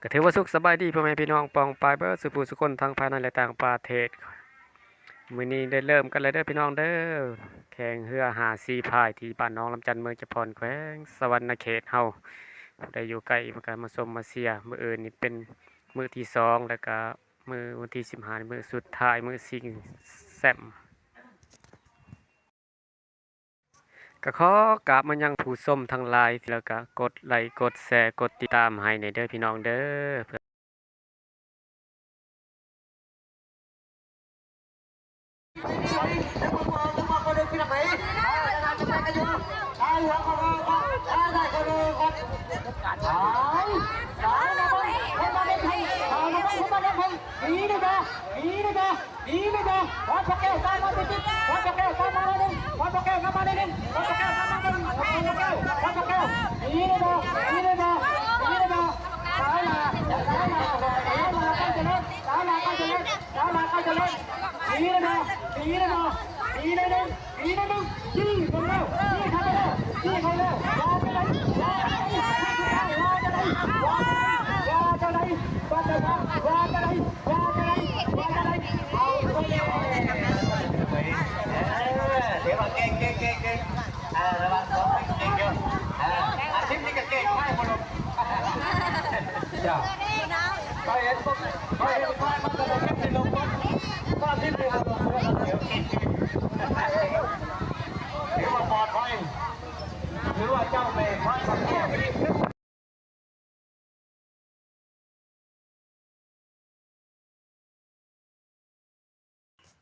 ກໍຖືວ່າສຸກສະບາຍດີພໍ່ແມ່ພີ່ນ້ອງປ້ອງປາຍເບິດສູ່ຜູ້ສູ່ຄົນ ທັງພາຍໃນ ແລະ ຕ່າງປະເທດ. ມື້ນີ້ໄດ້ເລີ່ມກັນແລ້ວເດີພີ່ນ້ອງເດີ ແຂ່ງເຮືອຫ້າສີ່ພາຍ ທີ່ບ້ານໜອງລຳຈັນ ເມືອງຈຳພອນ ແຂວງສະຫວັນນະເຂດເຮົາ. ຜູ້ໃດຢູ່ໃກ້ກໍມາຊົມມາເຊຍ. ມື້ອື່ນນີ້ເປັນມື້ທີສອງ ແລ້ວກະມື້ວັນທີສິບຫ້ານີ້ມື້ສຸດທ້າຍ ມື້ຊິງແຊ້ມ. ກໍຂໍກາບມາຍັງຜູ້ຊົມທັງຫຼາຍ ແລ້ວກໍກົດໄລ ກົດແຊ ກົດຕິດຕາມໃຫ້ແດ່ເດີພີ່ນ້ອງເດີ.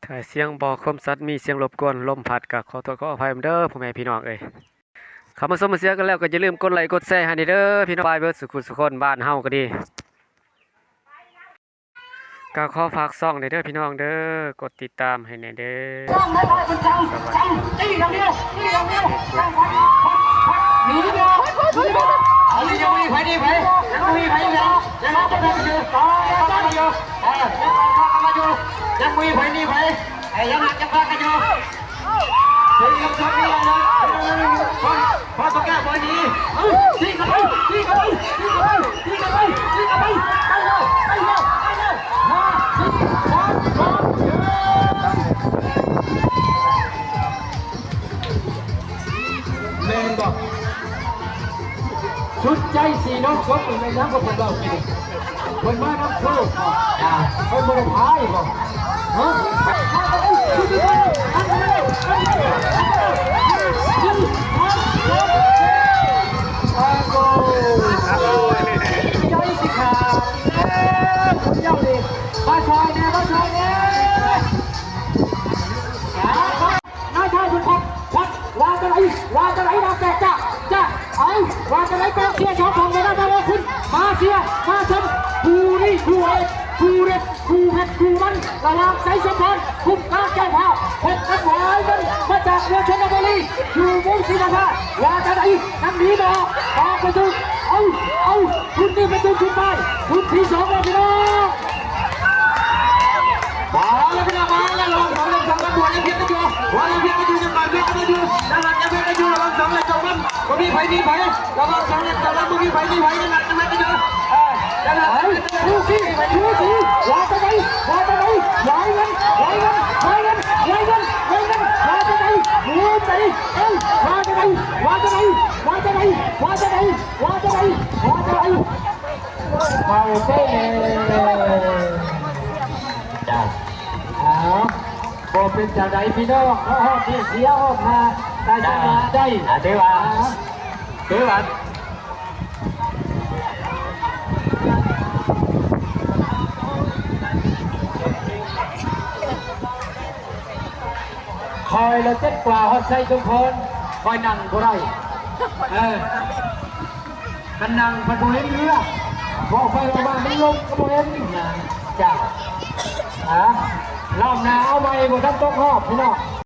ຖ້າສຽງບໍ່ຄົມຊັດ ມີສຽງລົບກວນ ລົມພັດ ກໍຂໍໂທດຂໍອະໄພນຳເດີພໍ່ແມ່ພີ່ນ້ອງເອີຍ. ເຂົ້າມາຊົມມາເຊຍກັນແລ້ວ ກໍຢ່າລືມກົດໄລກົດແຊໃຫ້ແດ່ເດີພີ່ນ້ອງປາຍເບິດສູ່ຜູ້ສູ່ຄົນ ບ້ານເຮົາກໍດີ. ກໍຂໍຝາກຊ່ອງແດ່ເດີພີ່ນ້ອງເດີ ກົດຕິດຕາມໃຫ້ແດ່ເດີ. ແມ່ນບໍ່? ສຸດໃຈສີນ້ອງສົດ ແມ່ນຫຍັງກໍເພິ່ນເວົ້າກິນ ເພິ່ນມານຳໂຊກ ເພິ່ນບໍ່ໄດ້ຂາຍບໍ່? ນາຍທ່ານຜູ້ພັດ ພັດ ວ່າຈັ່ງໃດ ວ່າຈັ່ງໃດ ນາແປກ ຈ້າ ຈ້າ ເອົາ ວ່າຈັ່ງໃດ ກອງເຊຍສອງຝັ່ງ ແມ່ນວ່າ ມາເຊຍ ມາຊົມ ຄູ່ນີ້ຄູ່ເອກ ຄູ່ເດັດ ຄູ່ເຜັດ ຄູ່ມັນ ລະຫວ່າງໄຊສົມພອນ ຄຸ້ມການ ເຈົ້າພາບ ພົບກັບຫວາຍເງິນ ມາຈາກເມືອງຊົນນະບູລີ ຢູ່ເມືອງສີມາພາ ວ່າຈັ່ງໃດ ຍັງໜີບໍ່ອອກ ອອກໄປສູ່ ເອົາ ເອົາ ທຸດນີ້ເປັນທຸດສຸດທ້າຍ ທຸດທີສອງແລ້ວພີ່ນ້ອງ. ມາແລ້ວພີ່ນ້ອງ ມາແລ້ວ ລະຫວ່າງສອງເຫຼັ້ມສອງລຳບວນຍັງພຽງກັນຢູ່ ວ່າຍັງພຽງກັນຢູ່ ຍັງບາດພຽງກັນຢູ່ ດ້ານຫຼັງຍັງພຽງກັນຢູ່ ລະຫວ່າງສອງເຫຼັ້ມສອງລຳ ບໍ່ມີໃຜໜີໃຜ ລະຫວ່າງສອງເຫຼັ້ມສອງລຳ ບໍ່ມີໃຜໜີໃຜ ຍັງໜັກຍັງແໜ້ນກັນຢູ່ ເອີ ດ້ານຫຼັງ ຄູ່ຂີ້ ຄູ່ສີ ວ່າຈັ່ງໃດ ວ່າຈັ່ງໃດ ໄວເງິນ ໄວເງິນ ໄວເງິນ ໄວເງິນ ໄວເງິນ ວ່າຈັ່ງໃດ ເອີ ວ່າຈັ່ງໃດ ວ່າຈັ່ງໃດ ວ່າຈັ່ງໃດ ວ່າຈັ່ງໃດ ວ່າຈັ່ງໃດ ວ່າຈັ່ງໃດ ວ່າຈັ່ງໃດ ເວົ້າໄປແລ້ວ ຈ້າ ເອົາ ບໍ່ເປັນຈັ່ງໃດພີ່ນ້ອງ ເຮົາຮອດນີ້ເສຍຮອດມາ ຕາຍຊະນະໄດ້ ອ່າ ຖືວ່າ ອ່າ ຖືວ່າ ຂ້ອຍລະເຈັບກວ່າຮອດໄຊສົມພອນ ຂ້ອຍນັ່ງບໍ່ໄດ້ ເອີ ຄັນນັ່ງພັດບໍ່ເຫັນເຮືອ ເວົ້າໄປເວົ້າມາມັນລົງກໍບໍ່ເຫັນນະ ຈ້າ ອ່າ ລອບໜ້າເອົາໃໝ່ ບໍ່ທັນຕົກຮອບພີ່ນ້ອງ.